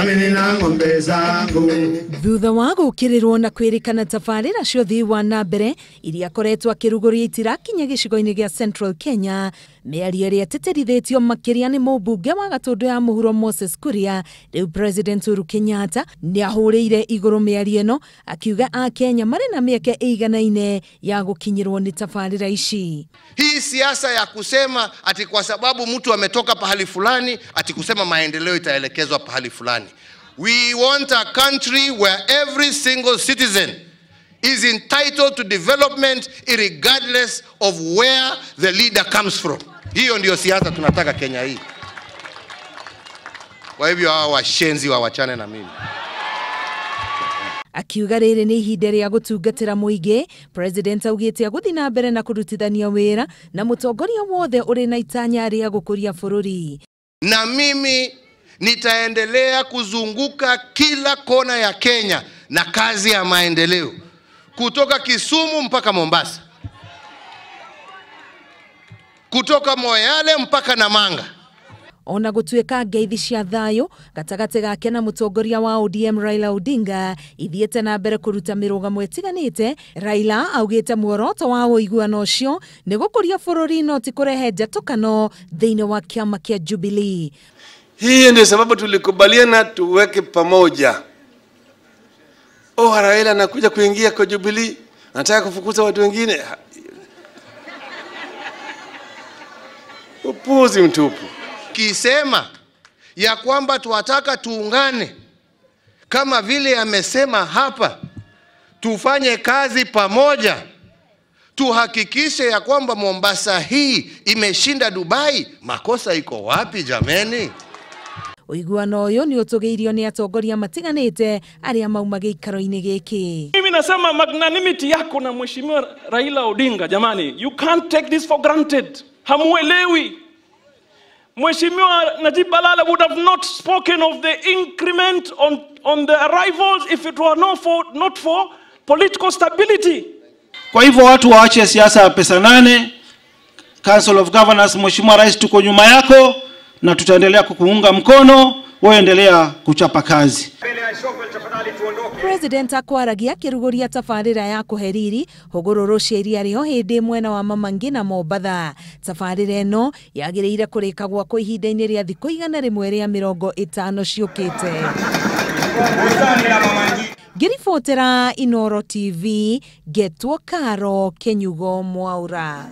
Nami nina ng'ombe zangu. Thutha wa gũkĩrĩrwo na kwĩrĩkana tabarĩra cia ũthii wa na mbere iria akoretwo akĩrugũria itirakinya gĩcigo-inĩ gĩa Central Kenya, mĩario ĩrĩa ĩtĩtĩrithĩtio makĩria nĩ mũmbunge wa Gatũndũ ya Mũhuro Moses Kuria, rĩu President Uhuru Kenyatta nĩahũrĩire igũrũ mĩario ĩno akiuga Akenya marĩ na mĩeke ĩiganaine ya gũkinyĩrwo nĩ tabarĩra ici. Hii siasa ya kusema ati kwa sababu mtu ametoka pahali fulani ati kusema maendeleo itaelekezwa pahali fulani. We want a country where every single citizen is entitled to development regardless of where the leader comes from. Hiyo ndio siasa tunataka Kenya hii. Kwa hivyo hawa washenzi wawachane na mimi. Akiuga rĩrĩ nĩ ihinda rĩa gũtungatĩra mũingĩ, President augĩte agũthiĩ na mbere na kũrutithania wĩra na mũtongoria wothe ũrĩ na itanya rĩa gũkũria bũrũri. Na mimi nitaendelea kuzunguka kila kona ya Kenya na kazi ya maendeleo, kutoka Kisumu mpaka Mombasa, kutoka Moyale mpaka Namanga. Ona gũtuĩka ngeithi cia thayũ gatagatĩ gake na mũtongoria wa ODM Raila Odinga ithiĩte na mbere kũruta mĩrũgamo ĩtiganĩte, Raila augĩte muoroto wa ũiguano ũcio nĩ gũkũria bũrũri no ti kũrehe njatũkano thĩinĩ wa kĩama kĩa Jubilee. Hii ndio sababu tulikubaliana tuweke pamoja. Oh, Raila anakuja kuingia kwa Jubilee, anataka kufukuza watu wengine. Upuzi mtupu. Kisema ya kwamba tuwataka tuungane kama vile amesema hapa, tufanye kazi pamoja, tuhakikishe ya kwamba Mombasa hii imeshinda Dubai. Makosa iko wapi jameni? Ũiguano ũyũ nĩ ũtũgĩirio nĩ atongoria matiganĩte arĩa mauma gĩikaro-inĩ gĩkĩ. Mimi nasema magnanimity yako na Mheshimiwa Raila Odinga, jamani, you can't take this for granted. Hamuelewi. Mheshimiwa Najib Balala would have not spoken of the increment on the arrivals if it were not for political stability. Kwa hivyo watu waache siasa ya pesa nane. Council of Governors, Mheshimiwa Rais, tuko nyuma yako na tutaendelea kukuunga mkono, wewe endelea kuchapa kazi. President akwaragia akĩrugũria tabarĩra ya kũhe riri hũgũrũrũ cia iria rĩo hĩndĩ mwena wa Mamangi na Mombatha. Tabarĩra ĩno yagĩrĩire kũrĩka gwakwo ihinda-inĩ rĩa thikũ 150 ciũkĩte. Ngĩribotera Inooro TV, ngetwo Karo Kenyugo Mwaura.